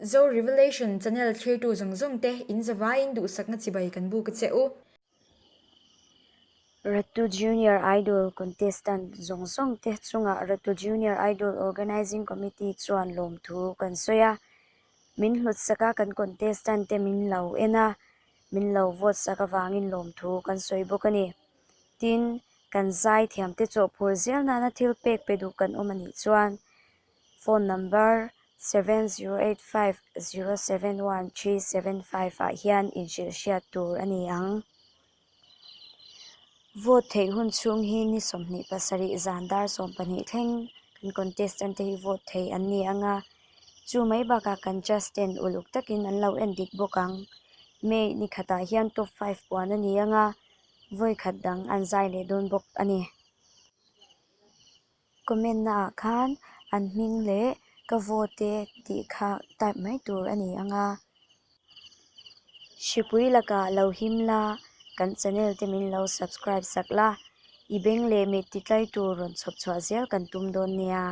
Zo Revelation channel thlirtu zawng zawng te in zavaiin duhsakna chibai kan buk a che u. Ratu Junior Idol contestant zawng zawng te chungah Ratu Junior Idol Organising Committee chuan lawmthu kan sawi a. Min hlutsak a, kan contestant te min lo en a, min lo vote sak avangin lawmthu kan sawi bawk a ni. Tin, kan zai thiamte chawhphur zel nana thil pek pe duh kan awm a nih chuan phone number 7085071375 ah hian inhrilhhriat tur a ni ang. Vote theih hun chhung hi ni 27 zan dar 12 thleng kan contestant te hi vote thei an ni ang a, chu mai bakah kan judge ten uluk takin an lo en dik bawk ang. May ni khatah hian top five puan a ni ang a, vawi khat dang an zai leh dawn bawk a ni. Comment na ah khan an hming leh ka vote tih kha type mai tur a ni ang a. Hripui lakah lo him la, kan channel te min lo subscribe sak la, i beng leh mit ti tlai tur rawn chhawp chhuah zel kan tum dawn nia.